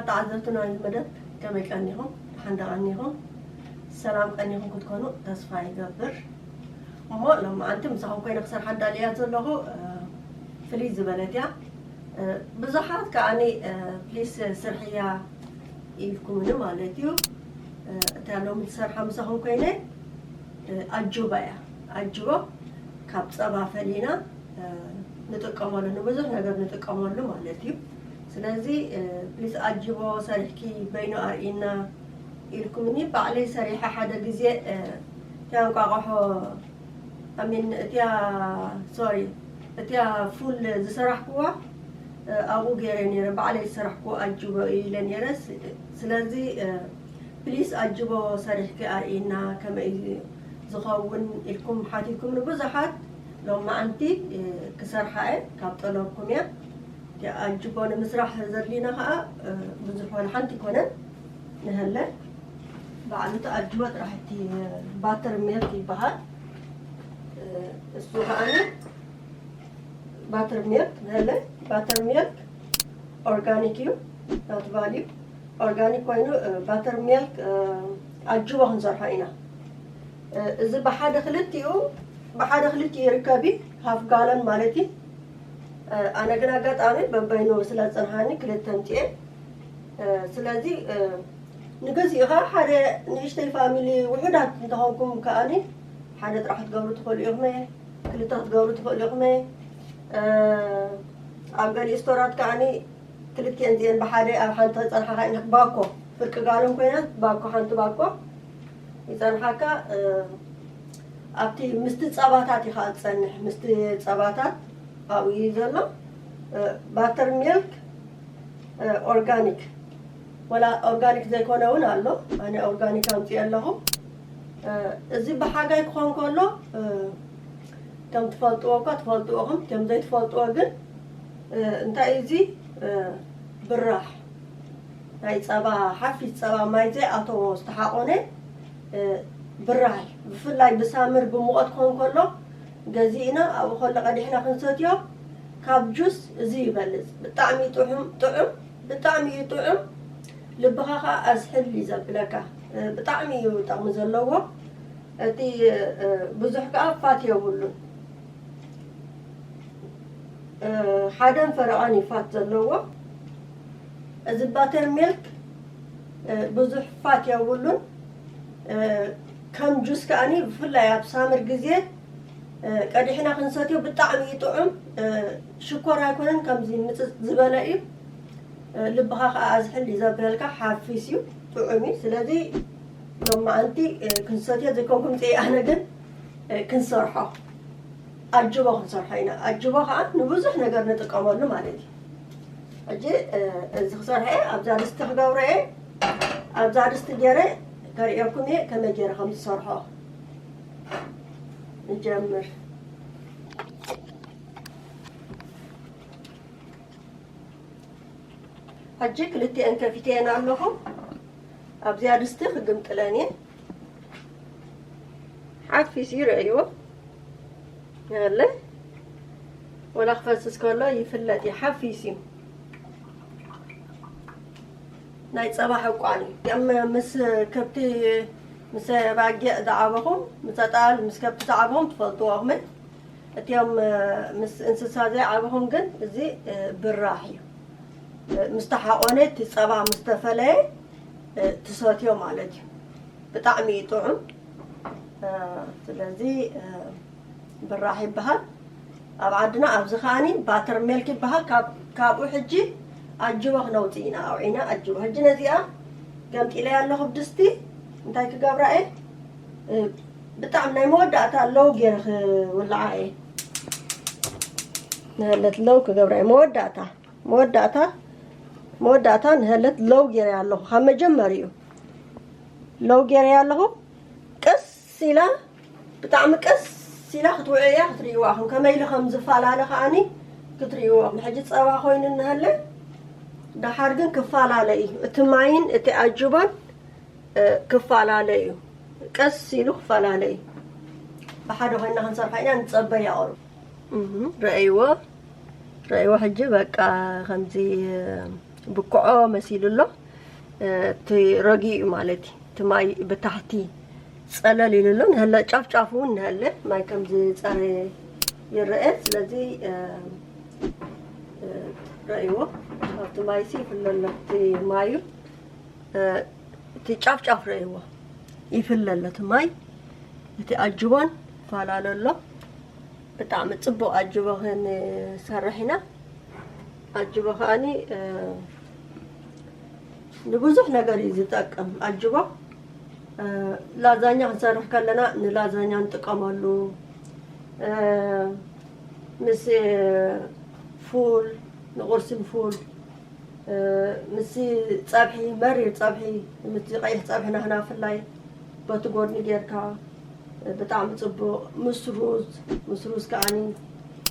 ተዓዘብትና እዚ መደብ ከመይ ቀኒኹም? ደሓን ዶ ቀኒኹም? ሰላም ቀኒኹም ክትኮኑ ተስፋ ይገብር። እሞ ሎማዓንቲ ምሳኹም ኮይነ ክሰርሓ ዳልያ ዘለኹ፣ እ፣ ፍልይ ዝበለት እያ። እ፣ ብዙሓት ከዓኒ፣ እ፣ ፕሊስ ስርሕያ ኢልኩምኒ ማለት እዩ። እ፣ እታ ሎሚ ትሰርሓ ምሳኹም ኮይነ፣ እ፣ ኣጁባ እያ። ኣጅቦ ካብ ጸባ ፈሊና፣ እ፣ ንጥቀመሉ፣ ንብዙሕ ነገር ንጥቀመሉ ማለት እዩ። ስለዚ፣ እ፣ ፕሊስ ኣጅቦ ሰሪሕኪ በይኑ ኣርእይና ኢልኩምኒ፣ ባዕለይ ሰሪሐ ሓደ ግዜ፣ እ፣ እቲያ እንቋቑሖ፣ ኣሚን፣ እቲያ፣ ሶሪ፣ እቲያ ፉል ዝሰራሕኩዋ፣ እ፣ ኣብኡ ገይረ ነይረ፣ ባዕለይ ዝሰራሕኩዎ ኣጅቦ እዩ ኢለ ነይረ። ስ-፣ ስለዚ፣ እ፣ ፕሊስ ኣጅቦ ሰሪሕኪ ኣርእይና፣ ከመይ እዩ ዝኸውን ኢልኩም ሓቲትኩም ንብዙሓት። ሎማዓንቲ፣ እ፣ ክሰርሓ እየ፣ ካብ ጠለብኩም እያ። እቲ ኣጅቦ ንምስራሕ ዘድልዩና ኸዓ፣ እ፣ ብዙሕ ዋላ ሓንቲ ኣይኮነን፣ ንሀለ ባዕሉ እቲ ኣጅቦ ጥራሕ እቲ፣ እ፣ ባተር ሜልክ ይበሃል። እ፣ እሱ ኸዓኒ ባተር ሜልክ ንሀለ፣ ባተር ሜልክ ኦርጋኒክ እዩ፣ ናት ቫልዩ ኦርጋኒክ ኮይኑ፣ እ፣ ባተር ሜልክ፣ እ፣ ኣጅቦ ክንሰርሖ ኢና። እ፣ እዚ ብሓደ ክልቲኡ፣ ብሓደ ክልቲኡ ይርከብ እዩ፣ ሃፍ ጋለን ማለት እዩ። እ፣ ኣነ ግን ኣጋጣሚ በበይኑ ስለ ዝጸንሓኒ ክልተ ኣምጺኤ። እ፣ ስለዚ፣ እ፣ ንገዚኡ ኸዓ ሓደ ንእሽተይ ፋሚሊ ውሑዳት እንተኾንኩም ከኣኒ ሓደ ጥራሕ ክትገብሩ ትኽእሉ ኢኹም፣ ክልተ ክትገብሩ ትኽእሉ ኢኹም። እ፣ ኣብ ገሊኡ ስቶራት ከኣኒ ክልቲኤን እዚኤን ብሓደ ኣብ ሓንቲ ክጸንሓኻ ኢና። ባኮ ፍርቂ ጋሎም ኮይና ባኮ፣ ሓንቲ ባኮ ይጸንሓካ። እ፣ ኣብቲ ምስቲ ጸባታት ኢኻ ዝጸንሕ፣ ምስቲ ጸባታት ኣብኡ እዩ ዘሎ። እ፣ ባተር ሚልክ፣ እ፣ ኦርጋኒክ፣ ወላ ኦርጋኒክ ዘይኮነ እውን ኣሎ። ኣነ ኦርጋኒክ ኣምጽእ ኣለኹ። እ፣ እዚ ብሓጋይ ክኾን ከሎ፣ እ፣ ከም ትፈልጥዎ እኳ ትፈልጥዎ ኢኹም፣ ከም ዘይትፈልጥዎ ግን፣ እ፣ እንታይ እዩ እዚ? እ፣ ብራሕ ናይ ጸባ፣ ሓፊስ ጸባ ማይ ዘይኣተዎ ዝተሓቆነ፣ እ፣ ብራሕ እዩ። ብፍላይ ብሳምር ብሙቐት ክኾን ከሎ ገዚእና ኣብኡ ከሎ ቀዲሕና ክንሰትዮ ካብ ጁስ እዚ ይበልጽ። ብጣዕሚ ጥዑም፣ ጥዑም፣ ብጣዕሚ እዩ ጥዑም። ልብኻ ኸዓ ኣዝሕል እዩ ዘብለካ። እ፣ ብጣዕሚ እዩ ጥቕሚ ዘለዎ። እቲ፣ እ፣ ብዙሕ ከኣ ፋት የብሉን። እ፣ ሓደን ፈረቓን እዩ ፋት ዘለዎ። እዚ ባተር ሚልክ፣ እ፣ ብዙሕ ፋት የብሉን። እ፣ ከም ጁስ ከኣኒ ብፍላይ ኣብ ሳምር ግዜ፣ እ፣ ቀዲሕና ክንሰትዮ ብጣዕሚ እዩ ጥዑም። እ፣ ሽኮር ኣይኮነን፣ ከምዚ ምጽጽ ዝበለ እዩ። እ፣ ልብኻ ከኣ ኣዝሕል እዩ ዘብለልካ፣ ሓፊስ እዩ፣ ጥዑም እዩ። ስለዚ ሎማዓንቲ፣ እ፣ ክንሰትዮ ዘይኮንኩም ጽእ ኣነ ግን፣ እ፣ ክንሰርሖ፣ ኣጅቦ ክንሰርሖ ኢና። ኣጅቦ ከኣ ንብዙሕ ነገር ንጥቀመሉ ማለት እዩ። ሕጂ፣ እ፣ እዚ ክሰርሖ እየ፣ ኣብዛ ድስቲ ክገብሮ እየ። ኣብዛ ድስቲ ገይረ ከርእየኩም እየ ከመይ ገይረ ከም ዝሰርሖ። ንጀምር። ሕጂ ክልቲኤን ከፊተየን ኣለኹ። ኣብዚኣ ድስቲ ክግምጥለን እየ። ሓፊስ እዩ፣ ረእይዎ። ያለ ወላ ክፈስስ ከሎ ይፍለጥ እዩ፣ ሓፊስ እዩ። ናይ ጸባ ሕቋን እዩ። ከም ምስ ከብቲ፣ ምስ ኣባጊዕ ዝዓበኹም፣ ምስ ኣጣል፣ ምስ ከብቲ ዝዓበኹም ትፈልጥዎ ኢኹም። እቲኦም፣ እ፣ ምስ እንስሳ ዘይዓበኹም ግን እዚ፣ እ፣ ብራሕ እዩ። እ፣ ምስ ተሓቆነ እቲ ጸባ ምስ ተፈለየ፣ እ፣ ትሰትዮ ማለት እዩ። ብጣዕሚ እዩ ጥዑም። እ፣ ስለዚ፣ እ፣ ብራሕ ይበሃል። ኣብ ዓድና ኣብዚ ከኣኒ ባተር ሜልክ ይበሃል። ካብ-፣ ካብኡ ሕጂ ኣጅቦ ክነውፅእ ኢና፣ ኣውዒና ኣጅቦ። ሕጂ ነዚኣ ገምጢለያ ኣለኹ ብድስቲ። እንታይ ክገብራ እየ? እ፣ ብጣዕሚ ናይ መወዳእታ ሎው ገይረ ክውልዓ እየ። ንህለት ሎው ክገብራ እየ። መወዳእታ፣ መወዳእታ፣ መወዳእታ ንህለት ሎው ገይረ ኣለኹ። ካብ መጀመሪኡ ሎው ገይረ ኣለኹ። ቀስ ኢላ፣ ብጣዕሚ ቀስ ኢላ ክትውዕያ ክትርእይዋ ኢኹም። ከመይ ኢሉ ከም ዝፈላለ ከኣኒ ክትርእይዎ ኢኹም። ሕጂ ጸባ ኮይኑ እንሀለ፣ ደሓር ግን ክፈላለ እዩ። እቲ ማይን እቲ ኣጅቦን፣ እ፣ ክፈላለ እዩ። ቀስ ኢሉ ክፈላለ እዩ። ብሓደ ኮይንና ክንሰርሖ ኢና፣ ንጸበያ ቁሩብ። እህ፣ ረእይዎ፣ ረእይዎ። ሕጂ በቃ ከምዚ፣ እ፣ ብክዖ መሲሉ ኣሎ። እቲ ረጊኡ ማለት እዩ። እቲ ማይ ብታሕቲ ጸለል ኢሉ ኣሎ። ንሀለ ጫፍ ጫፍ እውን ንሀለ ማይ ከም ዝጸረ ይረአ። ስለዚ ረእይዎ፣ ኣብቲ ማይሲ ይፍለ ኣሎ። እቲ ማዩ እቲ ጫፍ ጫፍ ረእይዎ፣ ይፍለ ኣሎ እቲ ማይ። እቲ ኣጅቦን ይፈላለ ኣሎ። ብጣዕሚ ጽቡቕ ኣጅቦ ክንሰርሕ ኢና። ኣጅቦ ከኣኒ ንብዙሕ ነገር እዩ ዝጠቅም። ኣጅቦ ላዛኛ ክንሰርሕ ከለና ንላዛኛ ንጥቀመሉ፣ ምስ ፉል፣ ንቁርሲ ንፉል፣ ምስ ጸብሒ፣ መሪር ጸብሒ፣ ምስ ቀይሕ ጸብሒ ናህና ብፍላይ በቲ ጎድኒ ጌርካ ብጣዕሚ ጽቡቕ። ምስ ሩዝ፣ ምስ ሩዝ ከኣኒ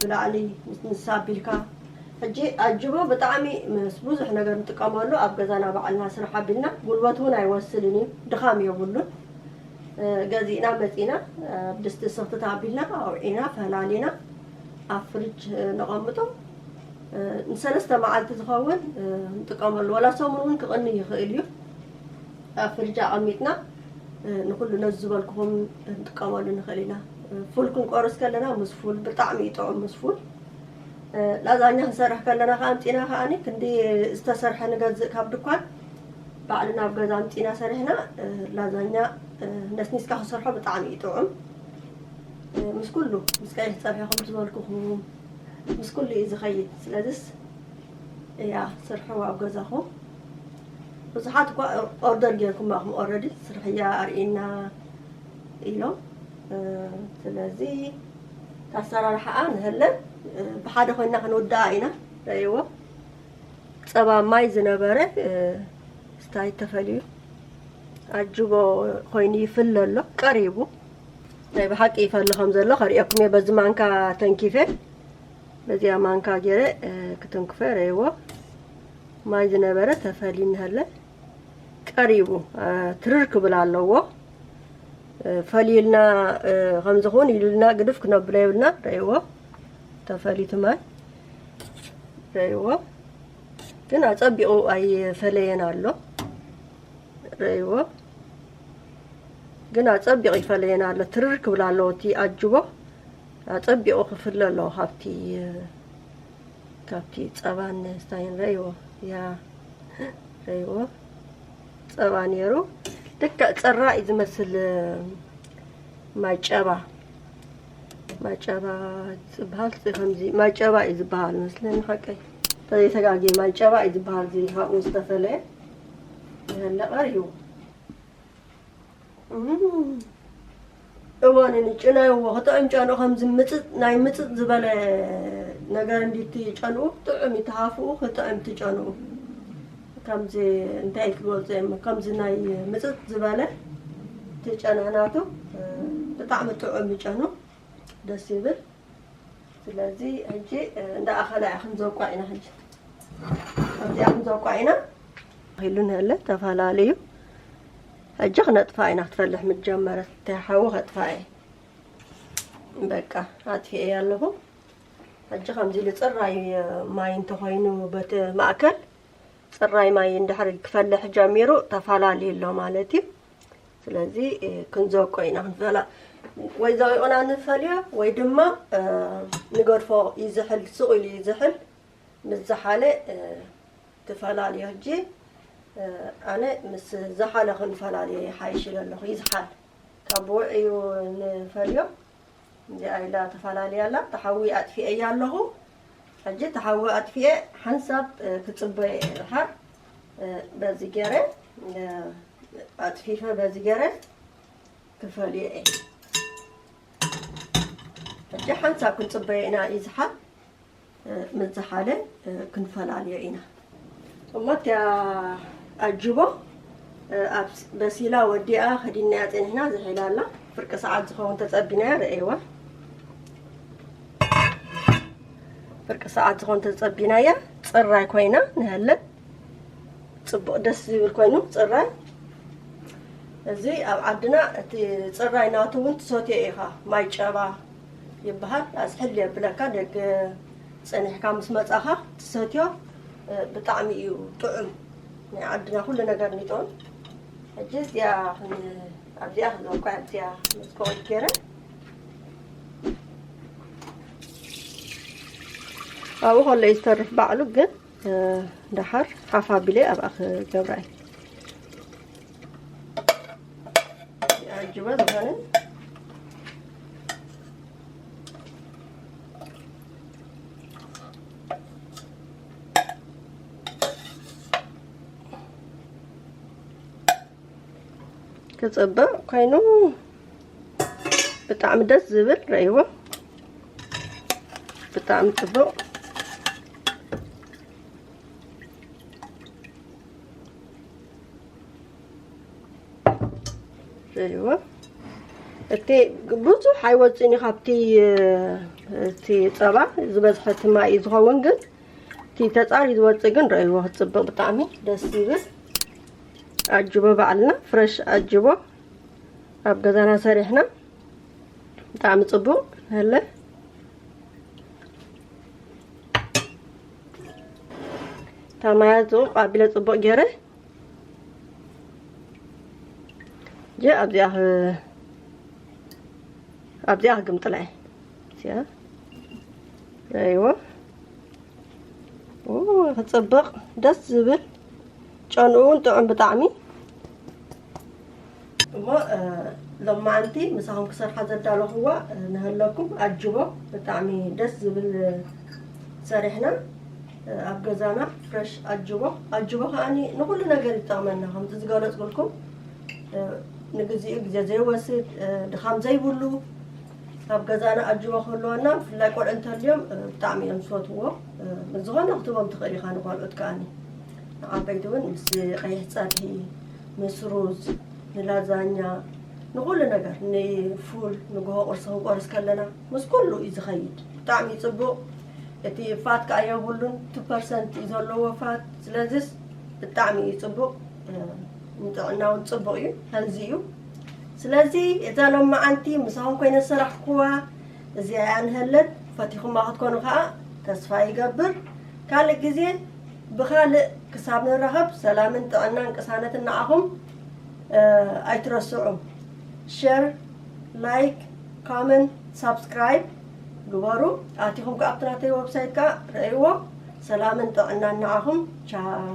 ብላዕሊ ምስ ንሳ ኣቢልካ። ሕጂ ኣጅቦ ብጣዕሚ ምስ ብዙሕ ነገር ንጥቀመሉ። ኣብ ገዛና ባዕልና ስራሕ ኣቢልና፣ ጉልበት እውን ኣይወስድን እዩ፣ ድኻም የብሉን። ገዚእና መጺና፣ ኣብ ድስቲ ስኽትታ ኣቢልና፣ ኣውዒና፣ ፈላሊና ኣብ ፍሪጅ ነቐምጦ። ንሰለስተ መዓልቲ ዝኸውን ንጥቀመሉ። ዋላ ሰሙን እውን ክቕኒ ይኽእል እዩ። ኣብ ፍሪጅ ኣቐሚጥና ንኹሉ ነዚ ዝበልኩኹም ክንጥቀመሉ ንኽእል ኢና። ፉል ክንቆርስ ከለና ምስ ፉል ብጣዕሚ እዩ ጥዑም፣ ምስ ፉል። ላዛኛ ክንሰርሕ ከለና ከዓ ኣምፂና ከዓኒ ክንዲ ዝተሰርሐ ንገዝእ ካብ ድኳን፣ ባዕልና ኣብ ገዛ ኣምፂና ሰሪሕና። ላዛኛ ነስኒስካ ክሰርሖ ብጣዕሚ እዩ ጥዑም። ምስ ኩሉ፣ ምስ ቀይሕ ፀብሒ ከም ዝበልኩኹም፣ ምስ ኩሉ እዩ ዝኸይድ። ስለዚስ እያ ስርሕዋ ኣብ ገዛኹም። ብዙሓት እኳ ኦርደር ጌርኩም ኣኹም፣ ኦረዲ ስርሕያ ኣርእና ኢሎም። ስለዚ ኣሰራርሓኣ ንህለን ብሓደ ኮይና ክንውድኣ ኢና። ረእይዎ፣ ጸባ ማይ ዝነበረ ስታይ ተፈልዩ ኣጅቦ ኮይኑ ይፍለ ኣሎ። ቀሪቡ ናይ ብሓቂ ይፈሊ ከም ዘሎ ከርእየኩም እየ። በዚ ማንካ ተንኪፈ፣ በዚኣ ማንካ ገይረ ክትንክፈ። ረእይዎ፣ ማይ ዝነበረ ተፈልዩ እንሀለ ቀሪቡ ትርር ክብል ኣለዎ። ፈሊልና ከምዚ ኹን ኢሉልና ግድፍ ክነብሎ የብልና። ረእይዎ፣ ተፈሊቱ ማይ ረእይዎ፣ ግን ኣጸቢቑ ኣይፈለየን ኣሎ። ረእይዎ፣ ግን ኣጸቢቑ ይፈለየን ኣሎ። ትርር ክብል ኣለዎ እቲ ኣጅቦ፣ ኣጸቢቑ ክፍለ ኣለዎ ካብቲ ካብቲ ጸባን ስታይን። ረእይዎ፣ ያ ረእይዎ፣ ጸባ ነይሩ። ልክዕ ጸራ እዩ ዝመስል። ማይ ጨባ፣ ማይ ጨባ ዝበሃል ከምዚ ማይ ጨባ እዩ ዝበሃል መስለኒ። ሓቀይ ተዘይተጋግየ ማይ ጨባ እዩ ዝበሃል። እዚ ካብኡ ዝተፈለየ ይህለ ቀሪቡ። እም፣ እዋን ንጭናይዎ ክጥዕም ጨንኡ ከምዚ ምጽጥ፣ ናይ ምጽጥ ዝበለ ነገር እንዲቲ ጨንኡ ጥዑም ይተሃፍኡ ክጥዕም ትጨንኡ። ከምዚ እንታይ ክገልጾ እዮም፣ ከምዚ ናይ ምጽጥ ዝበለ ትጨና ናቱ ብጣዕሚ ጥዑም ይጨኑ፣ ደስ ይብል። ስለዚ ሕጂ እንዳ ኣኸላ እያ ክንዘቋ ኢና። ሕጂ ኣብዚኣ ክንዘቋ ኢና። ኢሉ ንህለ ተፈላለዩ። ሕጂ ክነጥፋ ኢና፣ ክትፈልሕ ምጀመረት። እንታይ ሓዊ ከጥፋ እየ። በቃ ኣጥፊኤ ኣለኹ። ሕጂ ከምዚ ኢሉ ጽራይ ማይ እንተኾይኑ በቲ ማእከል፣ ጽራይ ማይ እንድሕር ክፈልሕ ጀሚሩ ተፈላለዩ ኣሎ ማለት እዩ። ስለዚ ክንዘቆ ኢና ክንፈላ፣ ወይ ዘቂቑና ንፈልዮ ወይ ድማ ንገድፎ። ይዝሕል፣ ስቕ ኢሉ ይዝሕል። ምስ ዝሓለ ትፈላልዮ። ሕጂ ኣነ ምስ ዝሓለ ክንፈላልዮ ይሓይሽ ኢለ ኣለኹ። ይዝሓል፣ ካብ ውዕዩ ንፈልዮ። እዚኣ ኢላ ተፈላለያ ኣላ። ተሓዊ ኣጥፊኤያ ኣለኹ። ሕጂ ተሓዊ ኣጥፊኤ ሓንሳብ ክጽበዮ እየ። ድሓር በዚ ገይረ ኣጥፊፈ በዚ ገይረ ክፈልዮ እየ። ሕጂ ሓንሳብ ክንጽበዮ ኢና። ይዝሓል፣ ምስ ዝሓለ ክንፈላልዮ ኢና። እሞ እቲኣ ኣጅቦ ኣብ በሲላ ወዲኣ ከዲናያ ጸኒሕና። ዝሒላ ኣላ። ፍርቂ ሰዓት ዝኸውን ተጸቢናያ። ረእይዋ፣ ፍርቂ ሰዓት ዝኾን ተጸቢናያ። ጽራይ ኮይና ንሀለ ጽቡቕ ደስ ዝብል ኮይኑ ጽራይ። እዚ ኣብ ዓድና እቲ ጽራይ ናቱ እውን ትሰትዮ ኢኻ። ማይ ጨባ ይበሃል። ኣዝሕል የብለካ፣ ደገ ጸኒሕካ ምስ መጻኻ ትሰትዮ። ብጣዕሚ እዩ ጥዑም። ናይ ዓድና ኩሉ ነገር ንጥዑም። ሕጂ እዚኣ ክን ኣብዚኣ ክዘውካ ኣብዚኣ መስኮት ገይረ ኣብኡ ከሎ እዩ ዝተርፍ ባዕሉ፣ ግን ደሓር ሓፍ ኣቢለ ኣብኣ ክገብራ እየ። ኣጅበ ዝኾነ ክጽብቕ ኮይኑ ብጣዕሚ ደስ ዝብል ረእይዎ። ብጣዕሚ ጽቡቕ። እይወ። እቲ ብዙሕ ኣይወፅእን እዩ ካብቲ፣ እቲ ፀባ ዝበዝሐ እቲ ማይ እዩ ዝኸውን፣ ግን እቲ ተፃሪ ዝወፅእ ግን ረእይዎ ክፅብቕ ብጣዕሚ ደስ ይብል። ኣጅቦ ባዕልና ፍረሽ ኣጅቦ ኣብ ገዛና ሰሪሕና ብጣዕሚ ፅቡቕ ሀለ። ታማያ ፅቡቕ ኣቢለ ፅቡቕ ገይረ ጀ ኣብዚኣ ክ-፣ ኣብዚኣ ክግምጥላ እየ። እዚኣ። ኣይዎ። ኦ፣ ክጽብቕ፣ ደስ ዝብል። ጨንኡ እውን ጥዑም ብጣዕሚ። እሞ፣ እ፣ ሎማዓንቲ ምሳኹም ክሰርሓ ዘዳለኹዋ፣ እ፣ ንሀለኩም ኣጅቦ ብጣዕሚ ደስ ዝብል፣ እ፣ ሰሪሕና፣ እ፣ ኣብ ገዛና ፍረሽ ኣጅቦ። ኣጅቦ ከኣኒ ንኹሉ ነገር ይጠቕመና። ከምቲ ዝገለጽኩልኩም፣ እ፣ ንግዚኡ ግዜ ዘይወስድ፣ እ፣ ድኻም ዘይብሉ፣ ኣብ ገዛና ኣጅቦ ክህልወና፣ ብፍላይ ቆልዑ እንተልዮም፣ እ፣ ብጣዕሚ እዮም ዝፈትውዎ። እ፣ ዝኾነ ክትቦም ትኽእል ኢኻ ንቆልዑት ከኣኒ። ንዓበይቲ እውን ምስ ቀይሕ ጸብሒ፣ ምስ ሩዝ፣ ንላዛኛ፣ ንኹሉ ነገር፣ ንፉል፣ ንግሆ ቁርሲ ክንቆርስ ከለና፣ ምስ ኩሉ እዩ ዝኸይድ። ብጣዕሚ እዩ ጽቡቕ። እቲ ፋት ከኣ የብሉን፣ ቱ ፐርሰንት እዩ ዘለዎ ፋት። ስለዚስ ብጣዕሚ እዩ ጽቡቕ። እ፣ ንጥዕና እውን ጽቡቕ እዩ፣ ሄልዚ እዩ። ስለዚ እዛ ሎማዓንቲ ምሳኹም ኮይነ ዝሰራሕኩዋ እዚኣ እያ ንሀለት። ፈቲኹማ ክትኮኑ ከኣ ተስፋ ይገብር። ካልእ ግዜ ብኻልእ ክሳብ ንራኸብ ሰላምን ጥዕናን ቅሳነትን ንዓኹም፣ እ፣ ኣይትረስዑ። ሼር፣ ላይክ፣ ኮመንት፣ ሳብስክራይብ ግበሩ። ኣቲኹም ከኣ ኣብቲ ናተይ ዌብሳይት ከኣ ረእይዎ። ሰላምን ጥዕናን ንዓኹም። ቻው።